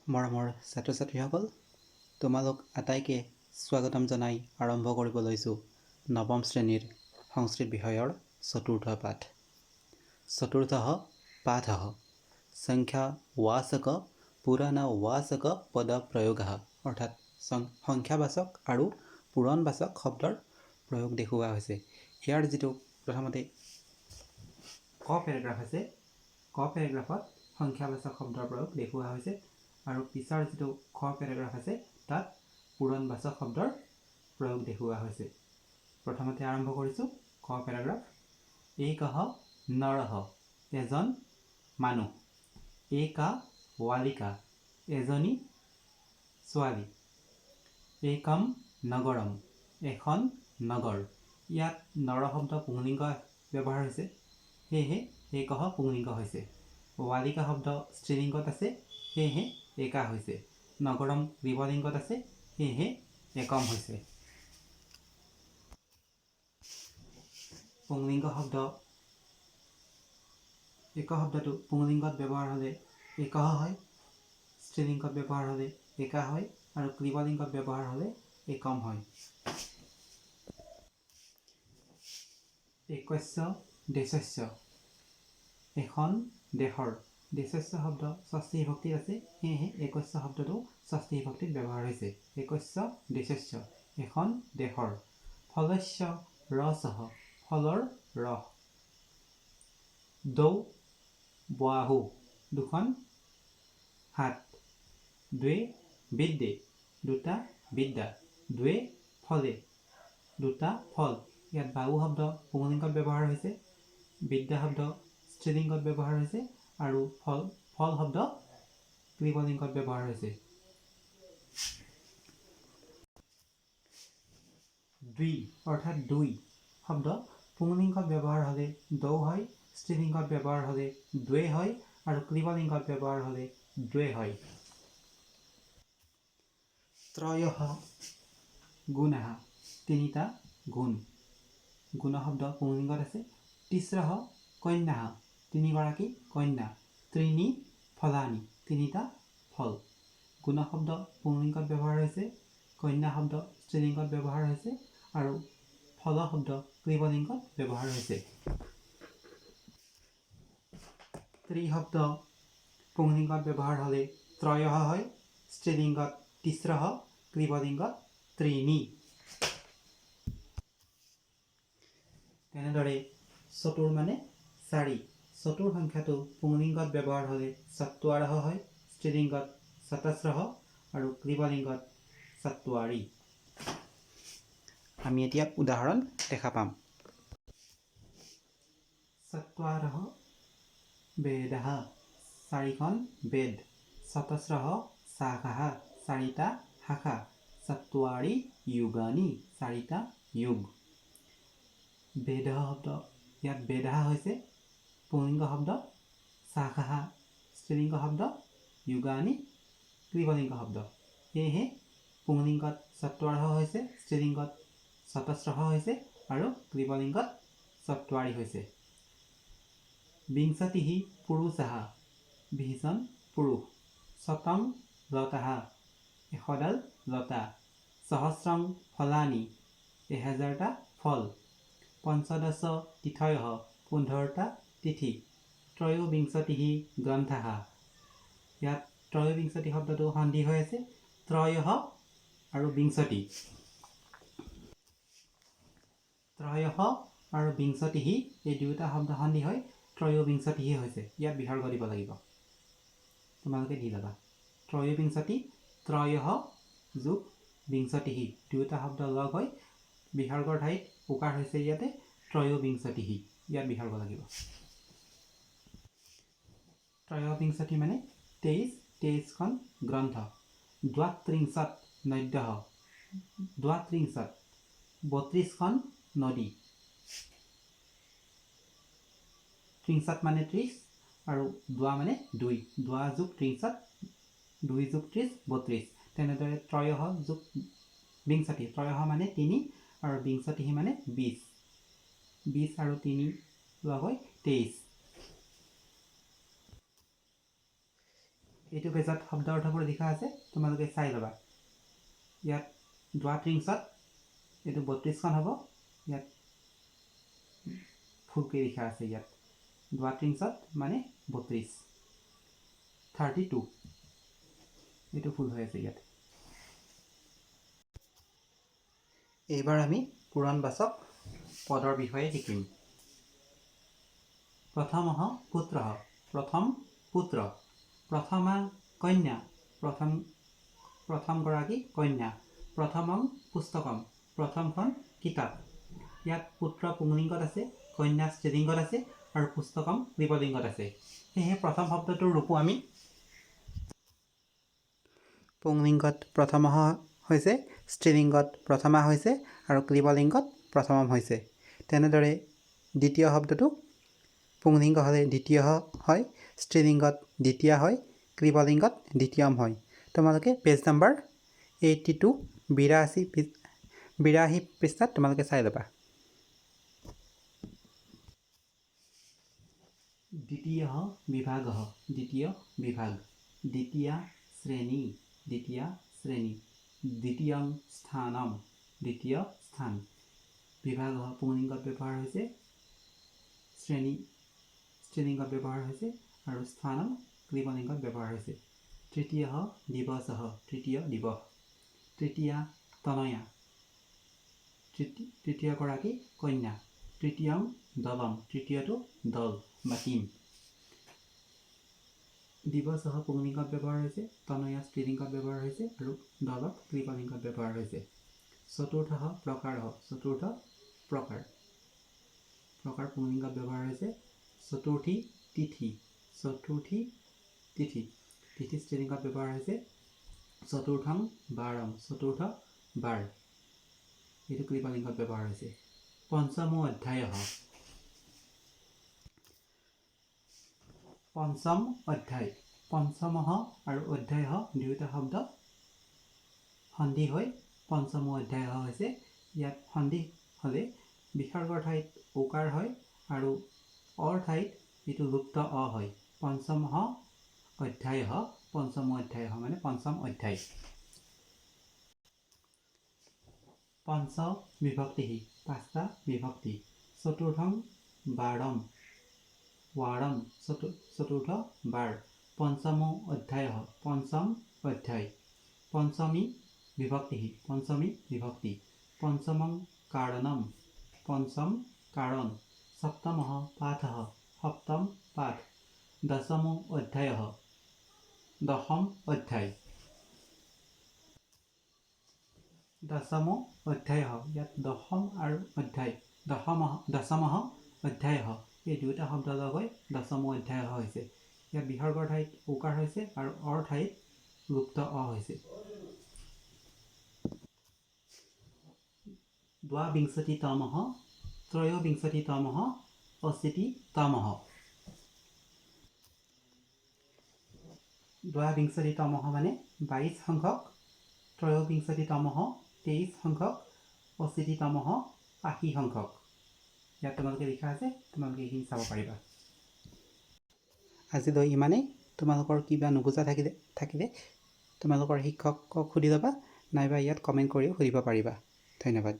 মৰমৰ ছাত্ৰ ছাত্ৰীসকল, তোমালোক আটাইকে স্বাগতম জনাই আৰম্ভ কৰিব লৈছোঁ নৱম শ্ৰেণীৰ সংস্কৃত বিষয়ৰ চতুৰ্থ পাঠ। চতুৰ্থ পাঠ সংখ্যাবাচক পূৰণবাচক পদপ্ৰয়োগ, অৰ্থাৎ সংখ্যাবাচক আৰু পূৰণবাচক শব্দৰ প্ৰয়োগ দেখুওৱা হৈছে। ইয়াৰ যিটো প্ৰথমতে ক পেৰাগ্ৰাফ আছে, ক পেৰাগ্ৰাফত সংখ্যাবাচক শব্দৰ প্ৰয়োগ দেখুওৱা হৈছে আৰু পিছৰ যিটো খ পেৰাগ্ৰাফ আছে তাত পূৰণবাচক শব্দৰ প্ৰয়োগ দেখুওৱা হৈছে। প্ৰথমতে আৰম্ভ কৰিছোঁ ক পেৰাগ্ৰাফ। একহ নৰহ, এজন মানুহ। একা বালিকা, এজনী ছোৱালী। একম নগৰম, এখন নগৰ। ইয়াত নৰ শব্দ পুংলিংগ ব্যৱহাৰ হৈছে, সেয়েহে একহ পুংলিংগ হৈছে। বালিকা শব্দ স্ত্ৰীলিংগত আছে, সেয়েহে একা হৈছে। নগৰম ক্লীৱলিংগত আছে, সেয়েহে একম হৈছে। পুংলিংগ শব্দ এক শব্দটো পুংলিংগত ব্যৱহাৰ হ'লে একহ হয়, স্ত্ৰীলিংগত ব্যৱহাৰ হ'লে একা হয় আৰু ক্লীৱলিংগত ব্যৱহাৰ হ'লে একম হয়। একস্য দেশস্য, এখন দেশৰ। দেশস্য শব্দ ষষ্ঠী বিভক্তিত আছে, সেয়েহে একস্য শব্দটো ষষ্ঠী বিভক্তিত ব্যৱহাৰ হৈছে। একস্য দেশস্য, এখন দেশৰ। ফলস্য ৰসঃ, ফলৰ ৰস। দৌ বাহু, দুখন হাত। দ্বে বিদ্যে, দুটা বিদ্যা। দ্বে ফলে, দুটা ফল। ইয়াত বাহু শব্দ পুংলিংগত ব্যৱহাৰ হৈছে, বিদ্যা শব্দ স্ত্ৰীলিংগত ব্যৱহাৰ হৈছে আৰু ফল ফল শব্দ ক্লীৱলিংগত ব্যৱহাৰ হৈছে। দ্বি অৰ্থাৎ দুই শব্দ পুংলিংগত ব্যৱহাৰ হ'লে দৌ হয়, স্ত্ৰীলিংগত ব্যৱহাৰ হ'লে দ্বে হয় আৰু ক্লীৱলিংগত ব্যৱহাৰ হ'লে দ্বে হয়। ত্ৰয়ঃ গুণাঃ, তিনিটা গুণ। গুণ শব্দ পুংলিংগত আছে। তিস্ৰঃ কন্যাঃ, তিনিগৰাকী কন্যা। ত্ৰিনি ফলানি, তিনিটা ফল। গুণ শব্দ পুংলিংগত ব্যৱহাৰ হৈছে, কন্যা শব্দ স্ত্ৰীলিংগত ব্যৱহাৰ হৈছে আৰু ফল শব্দ ক্লীৱলিংগত ব্যৱহাৰ হৈছে। ত্ৰি শব্দ পুংলিংগত ব্যৱহাৰ হ'লে ত্ৰয়ঃ হয়, স্ত্ৰীলিংগত তিস্ৰঃ, ক্লীৱলিংগত ত্ৰিনি। তেনেদৰে চতুৰ মানে চাৰি। চতুৰ সংখ্যাটো পুংলিংগত ব্যৱহাৰ হ'লে চত্বাৰহ হয়, স্ত্ৰীলিংগত চতস্ৰহ আৰু ক্লীৱলিংগত চত্বাৰী। আমি এতিয়া উদাহৰণ দেখা পাম। চত্বাৰহ বেদः, চাৰিখন বেদ। চতস্ৰহ শাখাः, চাৰিটা শাখা। চত্বাৰি যুগানি, চাৰিটা যুগ। বেদः শব্দ ইয়াত বেদः হৈছে পুংলিংগ শব্দ, শাখাः স্ত্ৰীলিংগ শব্দ, যুগানি ক্লীৱলিংগ শব্দ। সেয়েহে পুংলিংগত চত্বাৰহ হৈছে, স্ত্ৰীলিংগত চতস্ৰহ হৈছে আৰু ক্লীৱলিংগত চত্বাৰি হৈছে। বিংশতিः পুৰুষাः, বিশজন পুৰুষ। শতং লতাः, এশডাল লতা। সহস্ৰং ফলানি, 1000টা ফল। পঞ্চদশ তিথয়ঃ, 15টা তিথি। ত্ৰয়োবিংশতিः গ্ৰন্থাः, ইয়াত ত্ৰয়োবিংশতি শব্দটো সন্ধি হৈ আছে, ত্ৰয়ঃ আৰু বিংশতি। ত্ৰয়ঃ আৰু বিংশতিः এই দুয়োটা শব্দ সন্ধি হৈ ত্ৰয়োবিংশতিः হৈছে। ইয়াত বিসৰ্গ দিব লাগিব, তোমালোকে দি ল'বা। ত্ৰয়োবিংশতি, ত্ৰয়ঃ যোগ বিংশতিः দুয়োটা শব্দ লগ হৈ বিসৰ্গৰ ঠাইত উকাৰ হৈছে, ইয়াতে ত্ৰয়োবিংশতিः, ইয়াত বিসৰ্গ লাগিব। ত্ৰয়োবিংশতি মানে 23, 23খন গ্ৰন্থ। দ্বাত্ৰিংশৎ নদ্যঃ, দ্বাত্ৰিংশৎ 32খন নদী। ত্ৰিংশৎ মানে 30 আৰু দ্বা মানে দুই, দ্বা যোগ ত্ৰিংশৎ, দুই যোগ 30 32। তেনেদৰে ত্ৰয়ঃ যোগ বিংশতি, ত্ৰয়ঃ মানে 3 আৰু বিংশতিः মানে 20, 20 আৰু 3 লগ হৈ 23। এইটো পেজত শব্দ অৰ্থবোৰ লিখা আছে, তোমালোকে চাই ল'বা। ইয়াত দ্বাত্ৰিংশত এইটো 32খন হ'ব, ইয়াত ফুলকৈ লিখা আছে। ইয়াত দ্বাত্ৰিংশত মানে 32, 32, এইটো ফুল হৈ আছে ইয়াত। এইবাৰ আমি পূৰণবাচক পদৰ বিষয়ে শিকিম। প্ৰথমঃ পুত্ৰঃ, প্ৰথম পুত্ৰ। প্ৰথমা কন্যা, প্ৰথমগৰাকী কন্যা। প্ৰথমং পুস্তকম, প্ৰথমখন কিতাপ। ইয়াত পুত্ৰ পুংলিংগত আছে, কন্যা স্ত্ৰীলিংগত আছে আৰু পুস্তকম ক্লীবলিংগত আছে। সেয়েহে প্ৰথম শব্দটোৰ ৰূপো আমি পুংলিংগত প্ৰথমঃ হৈছে, স্ত্ৰীলিংগত প্ৰথমা হৈছে আৰু ক্লীবলিংগত প্ৰথমম হৈছে। তেনেদৰে দ্বিতীয় শব্দটো পুংলিংগ হ'লে দ্বিতীয় হয়, স্ত্ৰীলিংগত দ্বিতীয়া হয়, ক্লীবলিংগত দ্বিতীয়ম হয়। তোমালোকে পেজ নম্বৰ 82 82 পৃষ্ঠাত তোমালোকে চাই ল'বা। দ্বিতীয় বিভাগঃ, দ্বিতীয় বিভাগ। দ্বিতীয়া শ্ৰেণী, দ্বিতীয়া শ্ৰেণী। দ্বিতীয়ং স্থানম, দ্বিতীয় স্থান। বিভাগঃ পুংলিংগত ব্যৱহাৰ হৈছে, শ্ৰেণী স্ত্ৰীলিংগত ব্যৱহাৰ হৈছে আৰু স্থানম ক্লীবলিংগত ব্যৱহাৰ হৈছে। তৃতীয় দিৱসঃ, তৃতীয় দিৱস। তৃতীয়া তনয়া, তৃতীয়গৰাকী কন্যা। তৃতীয়ং দলম, তৃতীয়টো দল বা টীম। দিৱসঃ পুংলিংগত ব্যৱহাৰ হৈছে, তনয়া স্ত্ৰীলিংগত ব্যৱহাৰ হৈছে আৰু দলক ক্লীবলিংগত ব্যৱহাৰ হৈছে। চতুৰ্থঃ প্ৰকাৰঃ, চতুৰ্থ প্ৰকাৰ। প্ৰকাৰ পুংলিংগত ব্যৱহাৰ হৈছে। চতুৰ্থী তিথি, চতুৰ্থী তিথি, তিথি স্ত্ৰীলিংগত ব্যৱহাৰ হৈছে। চতুৰ্থং বাৰং, চতুৰ্থ বাৰ, এইটো ক্লীবলিংগত ব্যৱহাৰ হৈছে। পঞ্চমো অধ্যায়ঃ, পঞ্চম অধ্যায়। পঞ্চমঃ আৰু অধ্যায়ঃ দুয়োটা শব্দ সন্ধি হৈ পঞ্চমো অধ্যায়ঃ হৈছে। ইয়াত সন্ধি হ'লে বিসৰ্গৰ ঠাইত ঔকাৰ হয় আৰু অৰ ঠাইত এইটো লুপ্ত অ হয়। পঞ্চমঃ অধ্যায়ঃ, পঞ্চমো অধ্যায়ঃ মানে পঞ্চম অধ্যায়। পঞ্চ বিভক্তিঃ, পাঁচটা বিভক্তি। চতুৰ্থং বাৰম, ৱাৰম, চতুৰ্থ বাৰ। পঞ্চমো অধ্যায়ঃ, পঞ্চম অধ্যায়। পঞ্চমী বিভক্তিঃ, পঞ্চমী বিভক্তি। পঞ্চমং কাৰণম, পঞ্চম কাৰণ। সপ্তমঃ পাঠঃ, সপ্তম পাঠ। দশমো অধ্যায়ঃ, দশম অধ্যায়। দশমো অধ্যায়ঃ, ইয়াত দশম আৰু অধ্যায়, দশমঃ অধ্যায়ঃ, এই দুয়োটা শব্দ লগ হৈ দশমো অধ্যায়ঃ হৈছে। ইয়াত বিসৰ্গৰ ঠাইত ঔকাৰ হৈছে আৰু অৰ ঠাইত লুপ্ত অ হৈছে। দ্বাবিংশতিতমঃ, ত্ৰয়োবিংশতিতমঃ, অশীতিতমঃ। দ্বাবিংশতিতমঃ মানে 22 সংখ্যক, ত্ৰয়োবিংশতিতমঃ 23 সংখ্যক, অশীতিতমঃ 80 সংখ্যক। ইয়াত তোমালোকে লিখা আছে, তোমালোকে এইখিনি চাব পাৰিবা। আজিলৈ ইমানেই। তোমালোকৰ কিবা নুবুজা থাকিলে তোমালোকৰ শিক্ষকক সুধি ল'বা, নাইবা ইয়াত কমেণ্ট কৰিও সুধিব পাৰিবা। ধন্যবাদ।